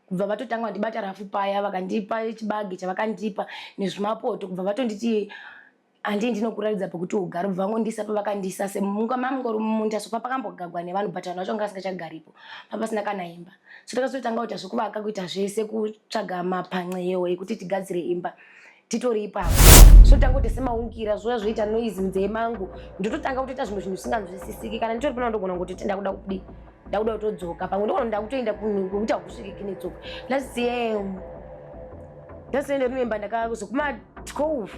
Kubva vatotanga vandibata rafu paya, vakandipa chibage chavakandipa nezvimapoto, kubva vatonditi handii ndinokuratidza pekuti ugare, kubva vangondisa pavakandisa semunga mamungori mumunda, so papakambogagwa nevanhu but vanhu vacho vanga vasingachagaripo, papasina kana imba. So takazotanga kuita zvekuvaka, kuita zvese, kutsvaga mapanxeyo ekuti tigadzire imba titori ipapo. So tanga kuti semaungira zvoya zvoita noise munzee mangu, ndototanga kutoita zvimwe zvinhu zvisinganzwisisiki. Kana nditori pano ndogona kungototi ndakuda kudii, ndakuda kutodzoka, pamwe ndogona ndakutoenda kwekuti hakusvikiki netsoka. Last year ndasende remember ndakazokuma 12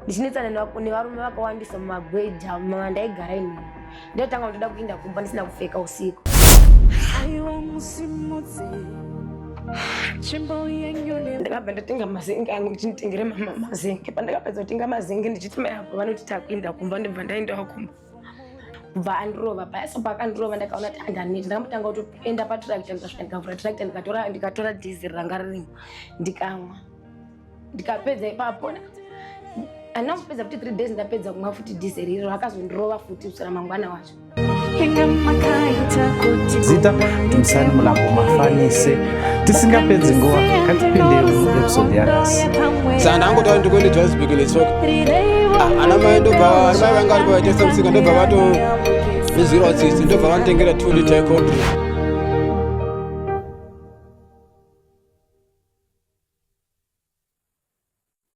ndichinetsana nevarume vakawandisa mumagweja mandaigara inini, ndotanga kutoda kuinda kumba ndisina kupfeka usiku. Aiwa musimudzi tsvimbo yenyu ne Ndakabva ndatenga mazenge angu, ndichinitengere mama mazenge. Pandakapedza kutenga mazenge, ndichiti mai apo vanoti takuinda kumba, ndobva ndaendawo kumba. Kubva andirova paya, so paakandirova ndakaona kuti andaneta. Ndakambotanga kutoenda patractor, ndikasvika ndikavhura tractor, ndikatora dhizeri ranga ririmo, ndikamwa, ndikapedza ipapo. Handina kupedza futi 3 days, ndapedza kumwa futi dhizeri iro, akazondirova futi kuswera mangwana wacho. Inga makaita kuti Zita Dumisani Mulambo Mafanise. Tisingapedzi nguva, ngatipinde muepisode yanhasi. Saka ndangotaura ndikuende Johannesburg netsoka. Ah, ana mai ndobva, ana mai vanga varipo vaitengesa musika, ndobva vatondizwirawo tsitsi, ndobva vanditengera 2 liter yecold drink.